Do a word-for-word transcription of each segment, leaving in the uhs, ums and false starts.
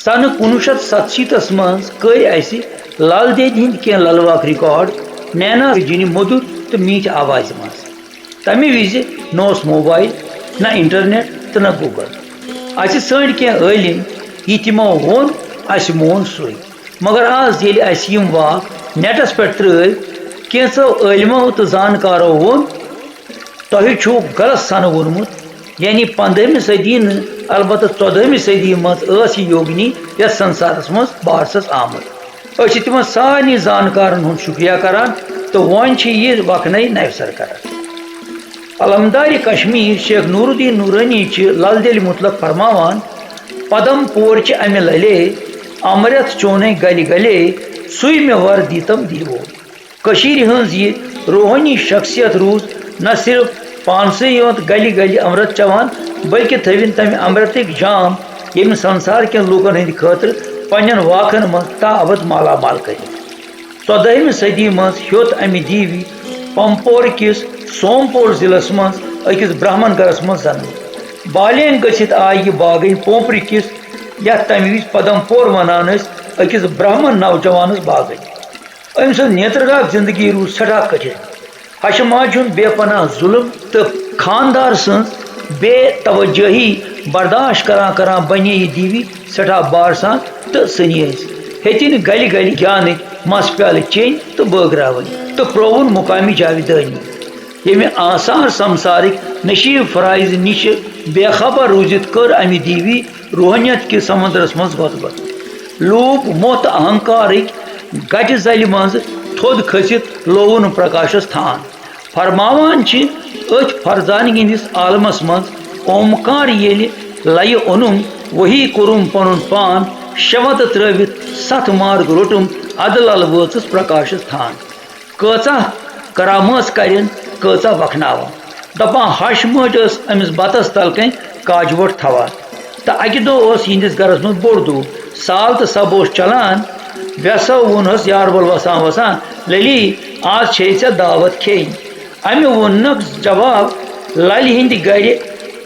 سنہٕ کُنوُہ شیٚتھ ستشیٖتس منٛز کٔرۍ اسہِ لل دٮ۪دِ ہٕنٛدۍ کینٛہہ للواک ریکارڈ نینا جنہِ مۄدُر تہٕ میٖٹھِ آوازِ منٛز۔ تمہِ وِزِ نہ اوس موبایل، نہ انٹرنیٹ تہٕ نہ گوگل۔ اسہِ ژھٲنٛڈۍ کینٛہہ عٲلِم، یہِ تِمو ووٚن، اسہِ مون سُے۔ مگر آز ییٚلہِ اسہِ یِم واکھ نیٹس پٮ۪ٹھ ترٲوۍ، کینٛژو عٲلمو تہٕ زانکارو ووٚن، تۄہہِ چھُو غلط سنہٕ ووٚنمُت، یعنی پندہمہِ صدی نہٕ، البتہ ژۄدہمہِ صدی منٛز ٲس یہِ یوگنی یتھ سنسارس منٛز بارسس آمٕژ۔ أسۍ چھِ تِمن سارنٕے زانکارن ہُنٛد شُکریہ کران تہٕ وۄنۍ چھِ یہِ وقنَے نوِ سرٕ کران۔ علمدار کشمیر شیخ نور الدین نورانی چھِ لل دٮ۪دِ متعلق فرماوان، پدم پور چہِ امہِ للے، امرت چونے گلہِ گلے، سُے مےٚ ور دیتم دیوو۔ کٔشیٖرِ ہٕنٛز یہِ روحٲنی شخصیت روٗز نہ صرف پانسٕے یوت گلہِ گلہِ امرت چٮ۪وان، بلکہِ تھٲوِن تمہِ امرتٕکۍ جام، ییٚمہِ سنسار کٮ۪ن لوٗکن ہٕنٛدِ خٲطرٕ پننٮ۪ن واکھن منٛز تا ابد مالا مال کٔرِتھ۔ ژۄدٲہمہِ صدی منٛز ہیوٚت امہِ دیوی پمپور کِس سومپور ضلعس منٛز أکِس برہمن گرس منٛز زنمہٕ۔ بالینگ گٔژھِتھ آیہِ یہِ باگٕنۍ پومپرِ کِس، یتھ تمہِ وِزِ پدم پور ونان ٲسۍ، أکِس برہمن نوجوانس باگٕنۍ۔ أمۍ سٕنٛز نیترگاک زندگی روٗز سٮ۪ٹھاہ کٹھِن۔ ہشہِ ماجہِ ہُنٛد بے پناہ ظُلم تہٕ خانٛدار سٕنٛز بے توجہی برداشت کران کران بنے یہِ دیوی سٮ۪ٹھاہ بارسان تہٕ سنیٲسۍ۔ ہیٚتِن گلہِ گلہِ گیانٕکۍ مس پیالہٕ چیٚنۍ تہٕ بٲگراوٕنۍ تہٕ پرٛووُن مقامی جاویدٲنی۔ ییٚمہِ آثار سمسارٕکۍ نشیب فرائض نِشہِ بے خبر روٗزِتھ کٔر امہِ دیوی روحانیت کِس سمندرس منٛز غۄطبت۔ لوٗکھ موہ تہٕ اہنکارٕکۍ گٹہِ زلہِ منٛز تھوٚد کھٔسِتھ لووُن پرکاشس تھان۔ فرماوان چھِ، أتھۍ فرزانگی ہٕنٛدِس عالمس منٛز اومکار ییٚلہِ لیہِ اوٚنُم، وحی کوٚرُم پنُن پان، شےٚ وتہٕ ترٲوِتھ ستھ مارگ روٚٹُم، ادٕ لل وٲژٕس پرکاشس تھان۔ کۭژاہ کرامٲژ کرن، کۭژاہ وکھناون۔ دپان ہش مٲٹۍ ٲس أمِس بتس تل کنۍ کاجہِ وۄٹھ تھاوان۔ تہٕ اکہِ دۄہ اوس یِہنٛدِس گرس منٛز بوٚڑ دۄہ۔ سال تہٕ سب اوس چلان۔ وٮ۪سو ووٚنہس یاربل وسان وسان، "للی، آز چھے ژےٚ دعوت کھیٚنۍ۔" امہِ ووٚننکھ جواب، "للہِ ہٕنٛدِ گرِ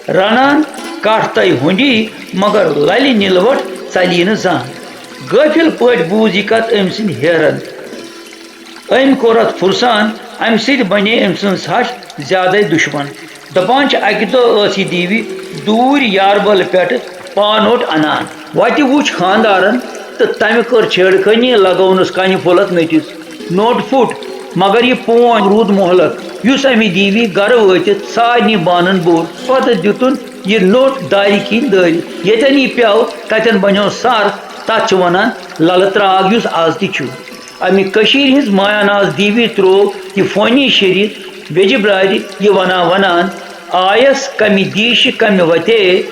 رنان کٹھ تہٕ ہُنڈی، مگر للہِ نِلوٹھ ژلی نہٕ زانٛہہ۔" غٲفِل پٲٹھۍ بوٗز یہِ کتھ أمۍ سٕنٛدۍ ہیرن۔ أمۍ کوٚر اتھ فرسان، امہِ سۭتۍ بنے أمۍ سٕنٛز ہش زیادے دُشمن۔ دپان چھِ، اکہِ دۄہ ٲس یہِ دیوی دوٗرۍ یاربل پٮ۪ٹھٕ پانوٹ انان۔ وتہِ وُچھ خاندارن تہٕ تمہِ کٔر چھیڑخٲنی، لگٲونس کنہِ پھوٚل اتھ نٔٹِس۔ نوٚٹ پھُٹ، مگر یہِ پون روٗد مۄہلک، یُس امہِ دیوی گرٕ وٲتِتھ سارنٕے بانن بوٚر۔ پتہٕ دِتُن یہِ نوٚٹ دارِ کِنۍ دٲرِتھ۔ ییٚتٮ۪ن یہِ پیوٚو، تتٮ۪ن بنیوو سر، تتھ چھِ ونان للہٕ ترٛاگ، یُس از تہِ چھُ۔ امہِ کٔشیٖرِ ہٕنٛز مایا ناز دیوی ترٛوو یہِ فونی شریٖک بیٚجہِ برارِ، یہِ ونان ونان آیس، "کمہِ دیٖشہِ کمہِ وتے،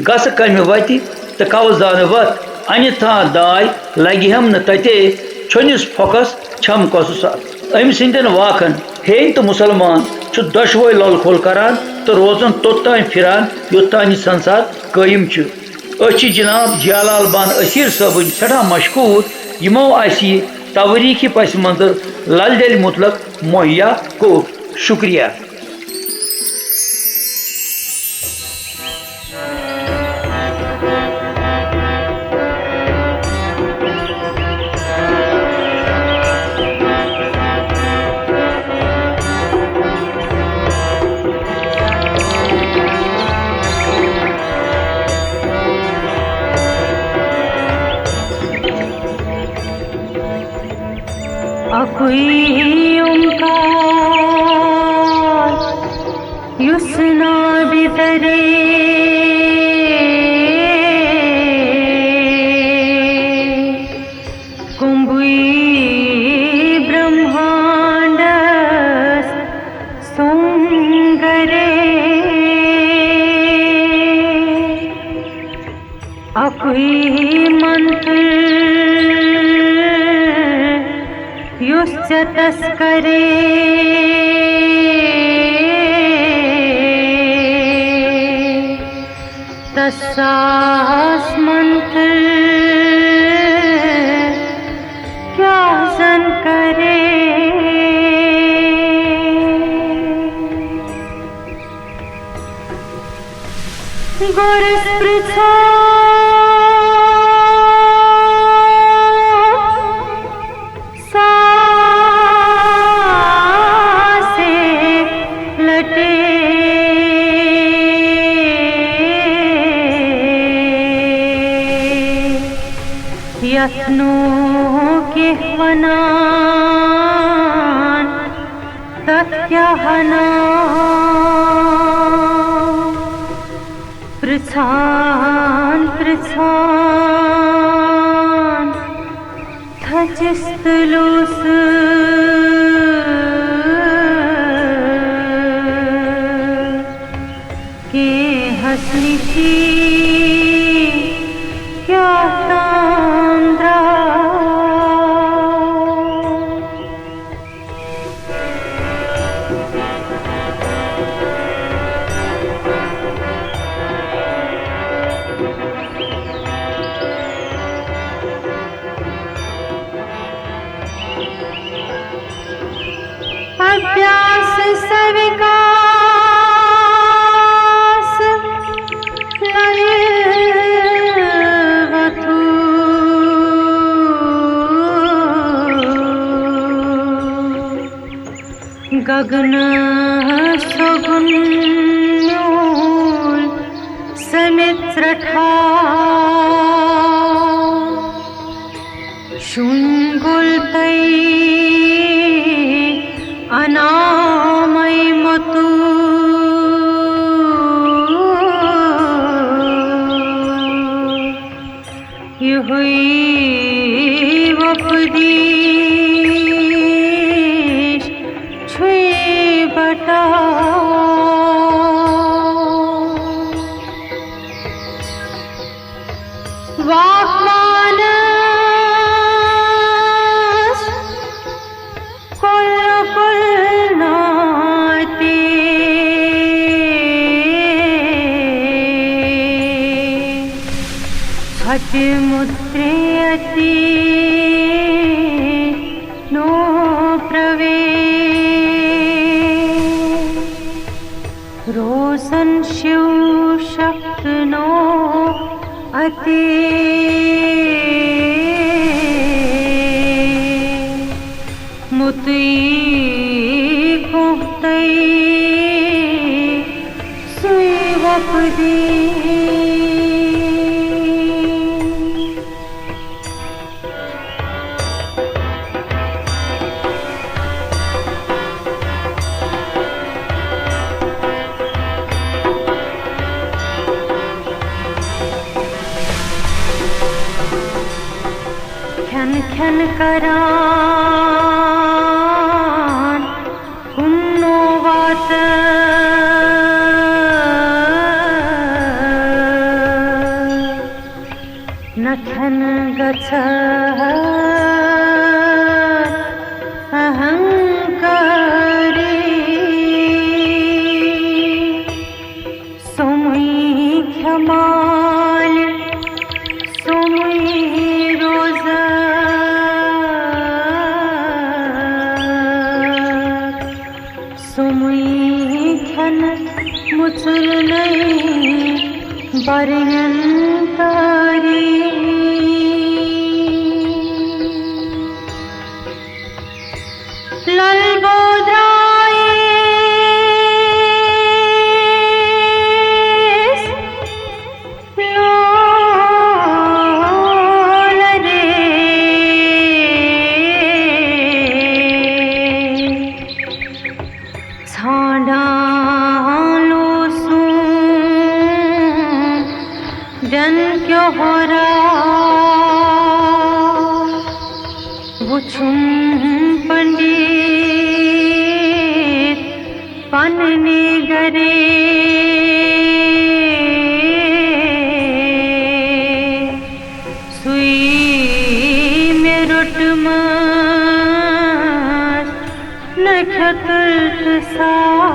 گژھٕ کمہِ وتہِ تہٕ کَوٕ زانہٕ وتھ، انہِ تھا داے لگہِ ہم نہٕ تتے، چھٔنِس پھۄکس چھم کۄسُس اتھ۔" أمۍ سٕنٛدٮ۪ن واکھن ہیٚنٛدۍ تہٕ مُسلمان چھُ دۄشوے لۄل کھول کران تہٕ روزان توٚتام پھران، یوٚتام یہِ سنسار قٲیِم چھُ۔ أسۍ چھِ جناب جیالال بان اسیر صٲبٕنۍ سٮ۪ٹھاہ مشکوٗر، یِمو اَسہِ یہِ توٲریٖخی پس منظر لل دٮ۪دِ متعلق مہیا کوٚر۔ شُکریہ۔ اکُے اومکار یُس نابِ درے۔ منتر یُس ژےٚ تس کرے، تس ساس منتر کیٛاہ زن کرے۔ گۄڈس پرٛژھو ساسے لٹے، یتھ نہٕ کینٛہہ ونان، تتھ کیٛاہ ونان؟ پرژھان پرژھان تھٔچِس تہٕ لوٗسہٕ کینٛہس نِشی کیٛاہ تام درٛاو۔ अभ्यास सविकास लय वथु। गगन सगुन म्यूल समित्र ठा। شُنٛگُل تہٕ انامے متو۔ یہوے وۄپدیش چھُے بٹا۔ واکمانس کُل کُل ناتی۔ ژھۄٹہِ مُترِ اتی نو پرویش۔ روزن شِو شکت نو اتی۔ مُتٕے کُہتٕے سُے وۄپدی۔ کھٮ۪ن کھٮ۪ن کران کُنو واتہٕ۔ نہ کھٮ۪ن گژھِ اہنکاری۔ سومٕے کھٮ۪مالہِ، سومٕے روزٕ۔ سومٕے کھٮ۪نہٕ مُژُرنَے بَرنٮ۪ن تٲری۔ لَل بودرایِس لولہٕ رے۔ ژھانڈان لوسُم دن کیو ہورا، وچھُم پنڈت پننہِ گرے۔ سُے مےٚ روٚٹمَس نہ کھیوٚتُل تہٕ ساو۔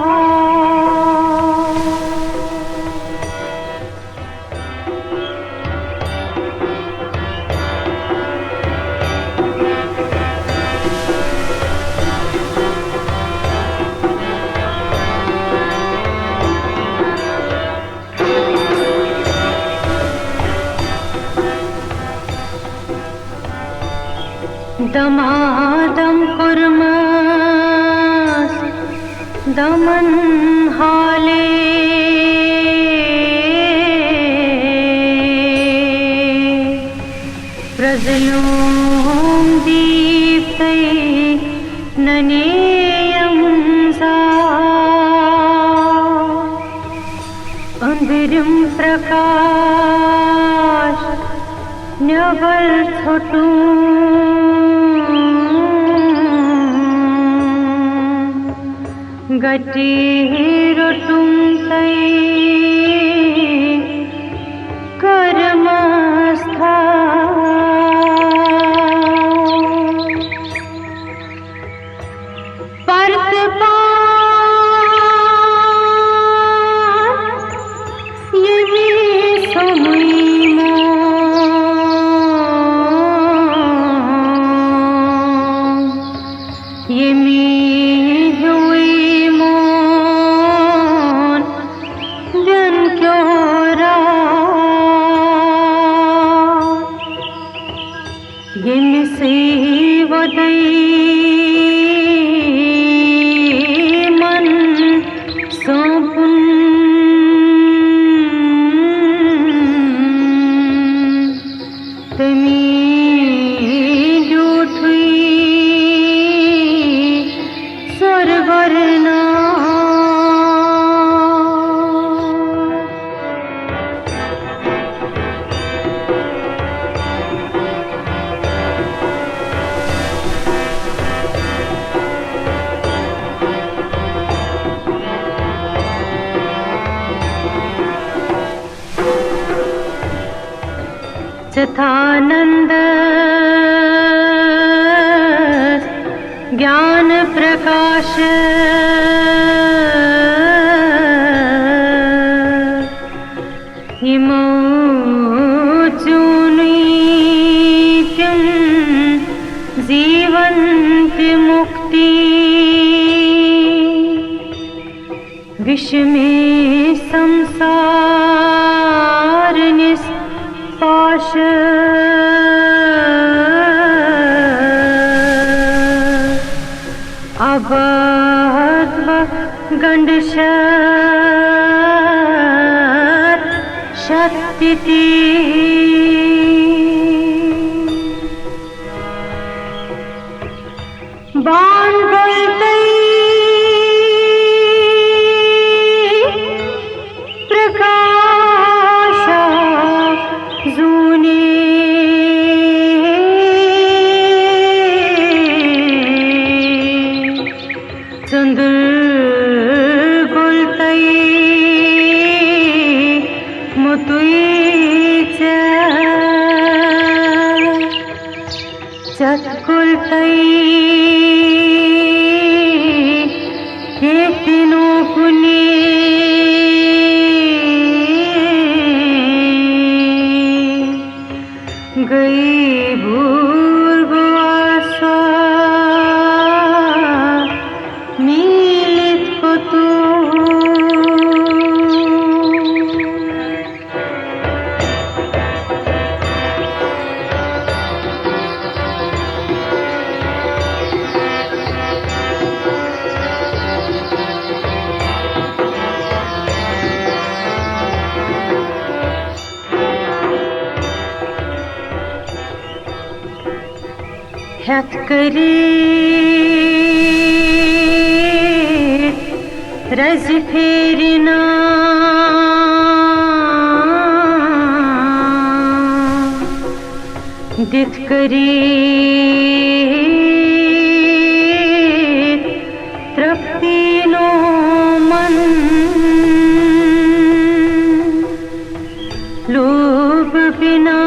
دمادم کوٚرمَس دمن حالے، پرٛزلوم دیٖپتَے نہ نییم زا۔ أنٛدرِم پرٛکاش نٮ۪بر ژھوٚٹُم، گٹی روٚٹُم تَے کٔرمَس تھاو۔ پرتہٕ پان ییٚمی سومٕے مون، ییٚمی ہیوٗے مون دِن کیو راز۔ ییٚمہِ سٕے وۄدٲے من سونٛپُن، تٔمی ڈیوٗٹھٕے سۄرگۄر ناو۔ چتھانندس گیان پرکاش یِمو چوٗنٕے تِم زیٖوَن تہِ مُکتی۔ وِشمے سمسارنِس پاش ابد و گنڈ شر شتتی۔ بان گلتئی پرکاشا زونی ژٔنٛدٕر گوٚل تۄہہِ مُتُے ژےٚ، ژَتھ گوٚل تۄہہِ کینٛہہ تہِ نہٕ کُنہِ۔ گٔے بھوٗر بھواسا میٖلِتھ کوٚتُر۔ ہٮ۪تھ کٔرِتھ رَزِ پھیرِ نا، دِتھ کٔرِتھ ترٛپتی نومَن لوٗبھ بِنا۔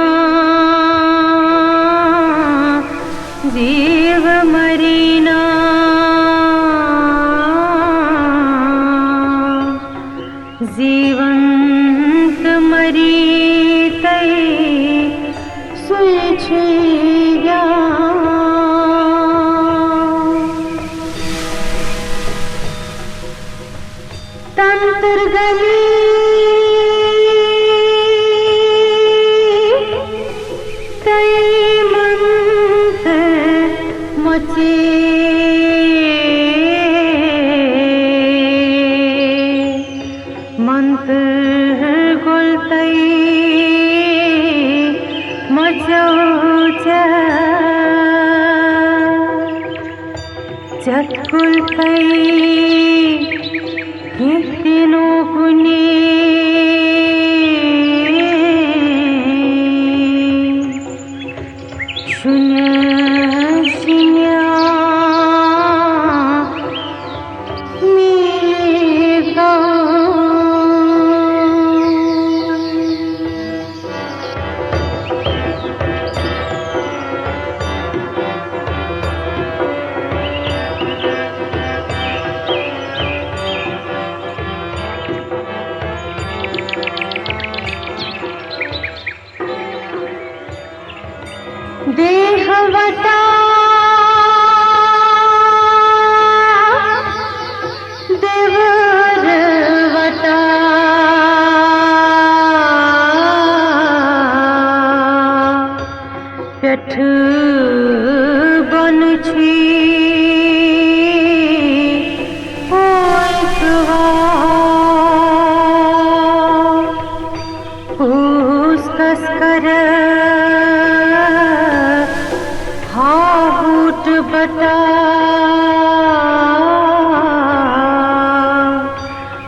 چھُے گیان۔ تنتر گلی تئی منتر مچے۔ منتر گل تئی مچو چہ۔ چتھ کل تئی کینٛہہ تہِ نوکُن۔ شُنیا شِنیا میلے گا۔ دیہ وٹا دیور وٹا پٮ۪ٹھٕ بۄنہٕ چھُے پویہِ تہٕ وار۔ کُس کس کر ہاہوٹ بٹا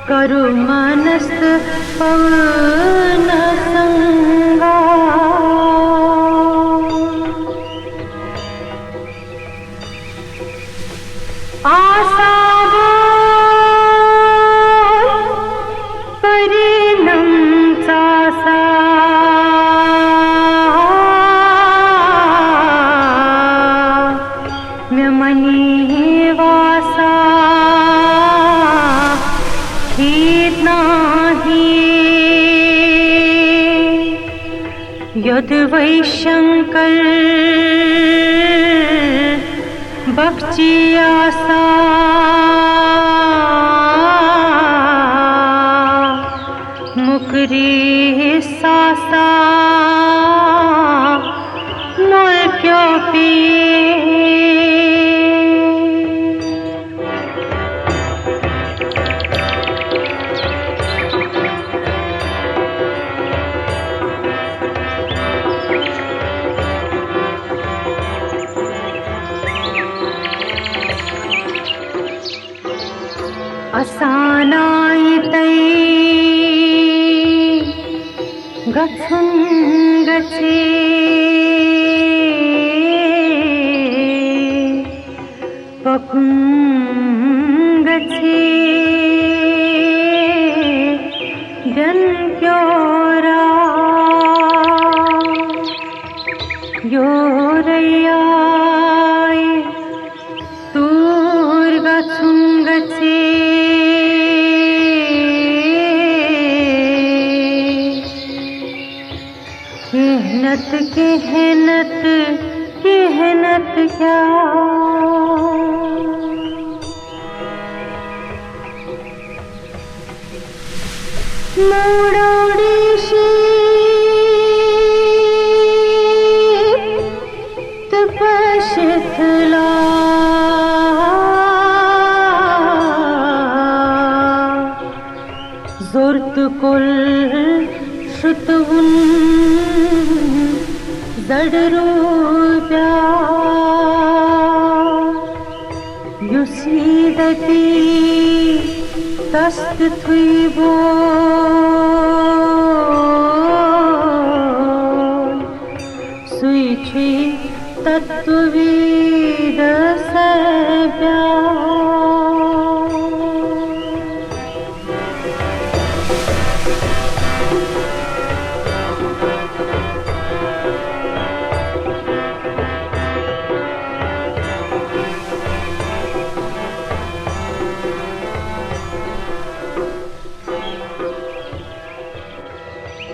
کرو مانس پونا سنگا۔ آسا وول پرینم ژاسا۔ مےٚ منی واسا کھیت ناہی۔ یوٚدوَے شنکر بخشی آسا، مُکری ساسا مُلکیو پی۔ اسان آیہِ تۄہہِ گژھُن گژھِ۔ پکُن گژھِ دٮ۪ن کیو راہ۔ یورے آیہِ توٗرۍ گژھُن گژھِ۔ کینٛہہ نتہٕ، کینٛہہ نتہٕ، کینٛہہ نتہٕ کیٛاہ؟ موڑوڑی شیٖپ تہٕ پٔشِتھ لا۔ زوٚر تہٕ کُل شُتوُن زَڈ روٗپیا۔ یُس یی دَپی تَس تیُتھُے بول، سُے چھُے تَتُوی دَسَے پیار۔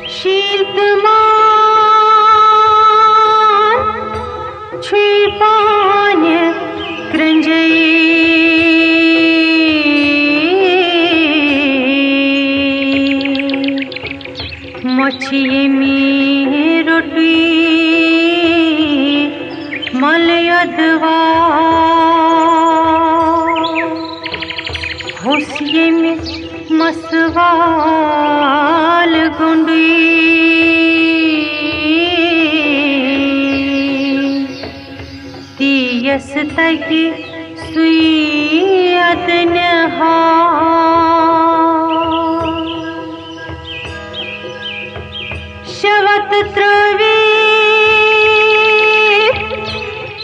شیٖت ما دوا ہوٚس ییٚمہِ مسوال گُنٛڈُے۔ تیس تگہِ سُے ادنہِ ہا۔ شوت ترٲوِتھ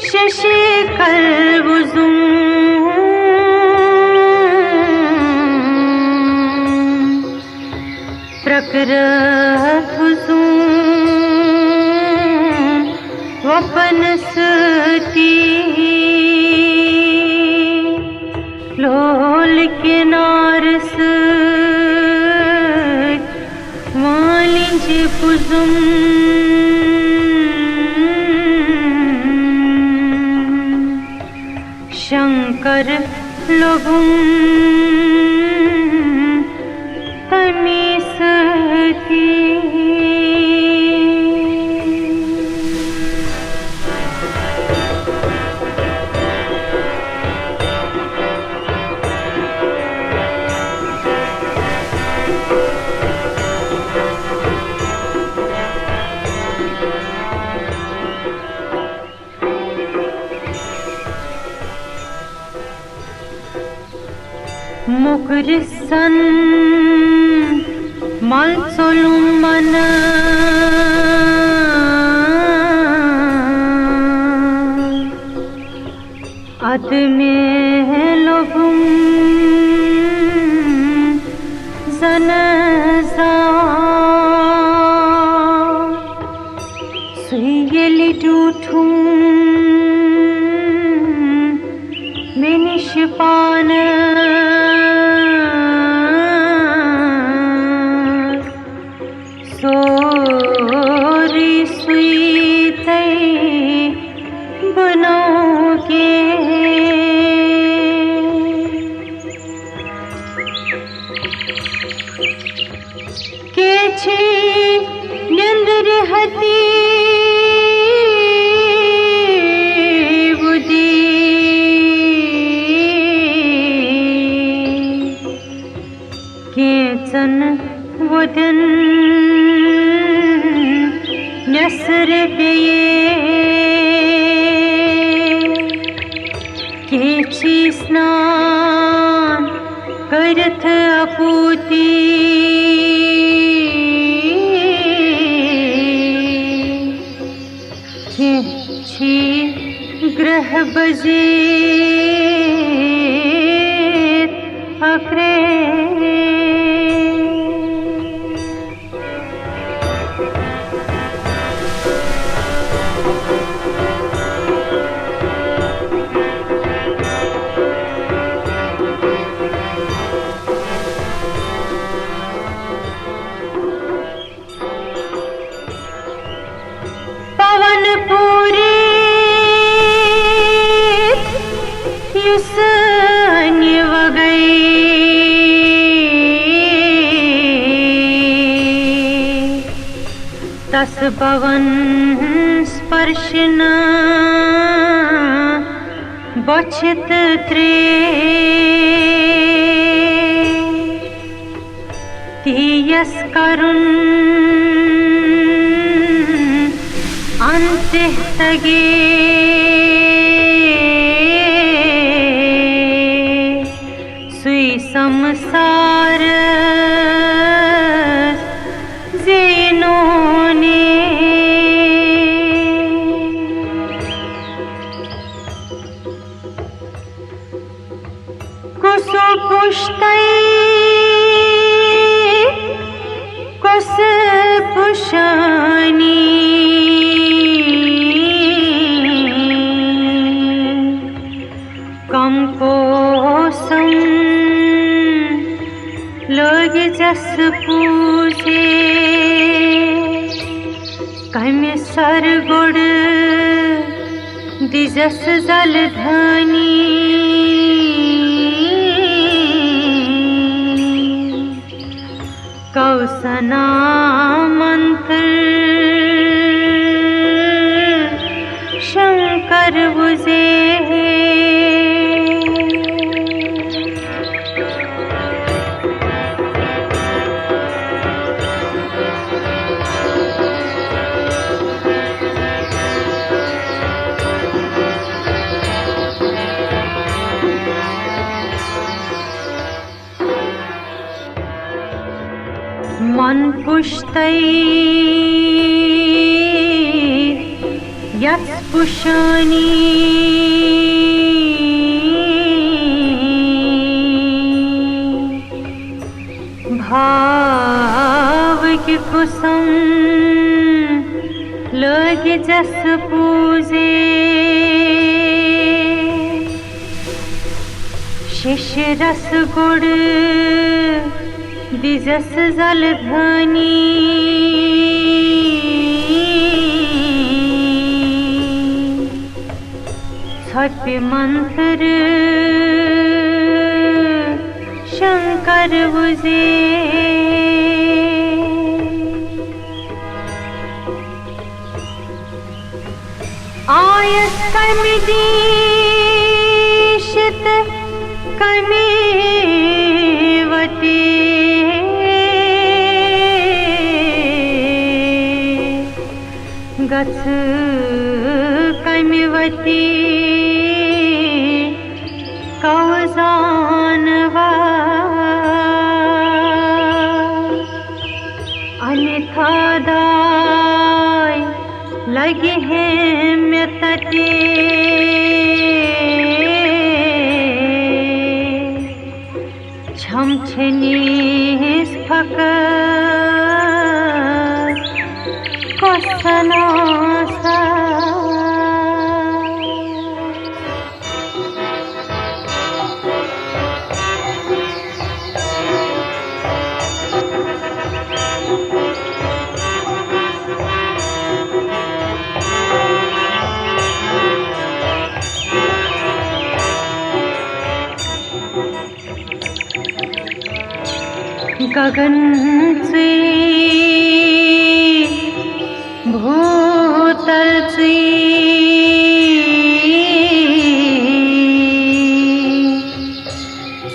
ششی کل وُزُم۔ پرٛکرٛتھ وُزُم وۄپن سۭتی۔ لول کِنارٕ سۭتۍ وٲلِنجہِ بُزُم۔ شنکر لوٚبُم تمی سۭتی۔ مُکرِسن مل ژوٚلُم من۔ ادٕ مےٚ لوٚبُم زنہٕ زان۔ سُے ییٚلہِ ٹوٗٹھُم مےٚ نِش پانہٕ۔ سورُے سُے تۄہہِ بنوو کینٛہہ۔ کیچھی نندرِ ہتی بُدھی۔ کینژن وۄدن نٮ۪صرِ پیٚیہِ۔ کینچھی سنان کٔرِتھ اپوتی۔ کینچھی گرہ بزیت اکرے۔ پون پوٗری یُس انہِ وگے۔ تس بون سپرشنا بۄچھِ تہٕ ترٛیش۔ تیس کرُن انتہ تگے۔ سُے سمسار زینونے۔ کُس پُشتَے کۄس پُشانی۔ کم کوسم لٲگِزٮ۪س پوٗزے۔ کمہِ سر گۄڈٕ دِژس زلہٕ دھانی۔ کوسنا منتر شم کروزے۔ من پُشتَے یَس پُشٲنی، بھاوٕکۍ قُسم لٲگۍ زٮ۪س پوٗزے۔ شیشرس گۄڈٕ دِژس زلہٕ دھٲنی، ژھۄپہِ منتر شنکر وُزے۔ آیس کمہِ دیٖشہِ تہٕ کمہِ وتی، گژھٕ کمہِ وتی کوزانوا۔ انتھا داے لگہِ ہے مےٚ تتہِ، چھم چھنیس پھکہ کۄس سناسا۔ گگن ژٕے، بھوٗتل ژٕے،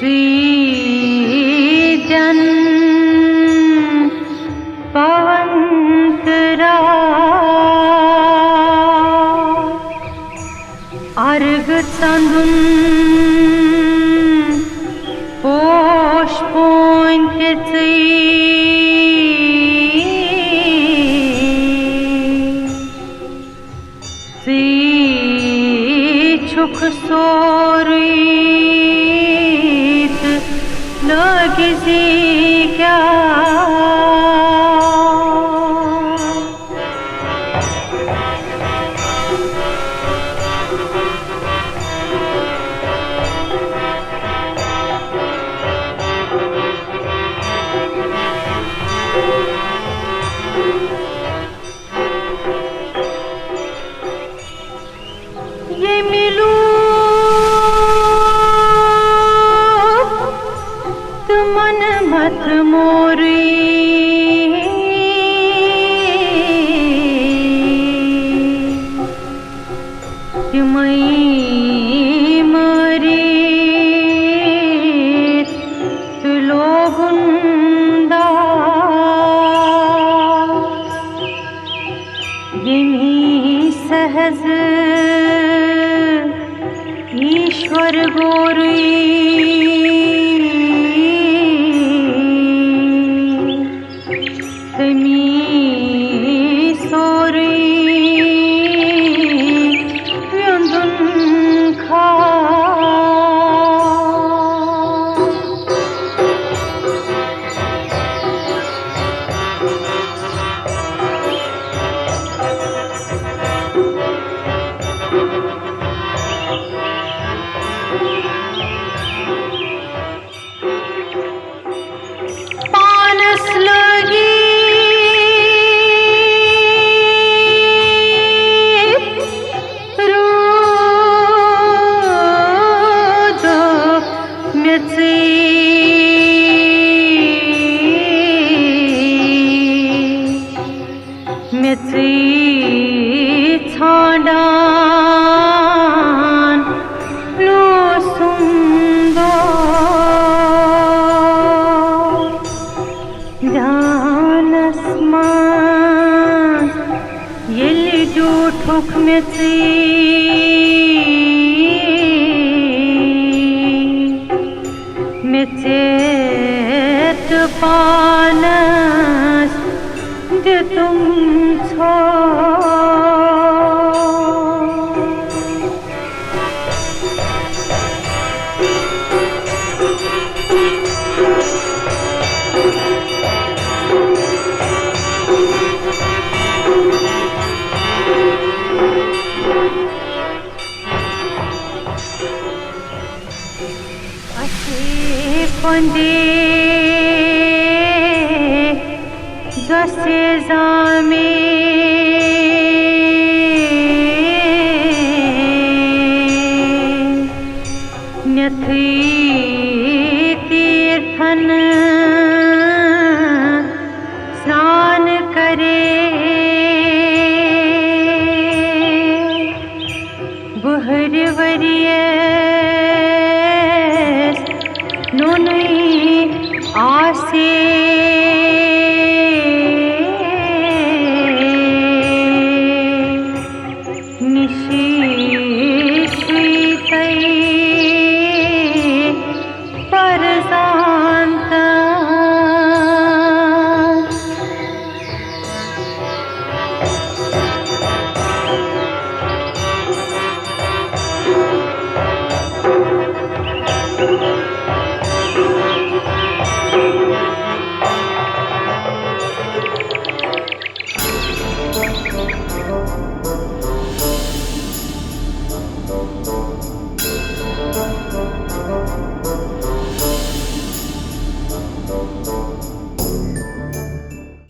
ژٕے دٮ۪ن پون تہٕ راتھ۔ ارگ ژندُن پوش پونۍ تہِ ژٕے، ژٕے چھُکھ سورُے تہٕ لٲگۍ زِ کیٛاہ۔ ییٚمہِ لوٗکھ تِمن مت مورٕے، تِمے مٲرِتھ تہٕ لوگُن داو۔ ییٚمی سہزٕ ایشور گورُے، تٔمی سورُے ویوٚندُن کھاو۔ مےٚ ژٕے، مےٚ ژےٚ تہٕ پانَس دِتُم ژھوٚ۔ اَسہِ کۄندے زۄسہِ زامے، نٮ۪تھٕے تیٖرتھن سرٛان کرے۔ وُہرِ ؤرِیَس نوٚنُے آسے۔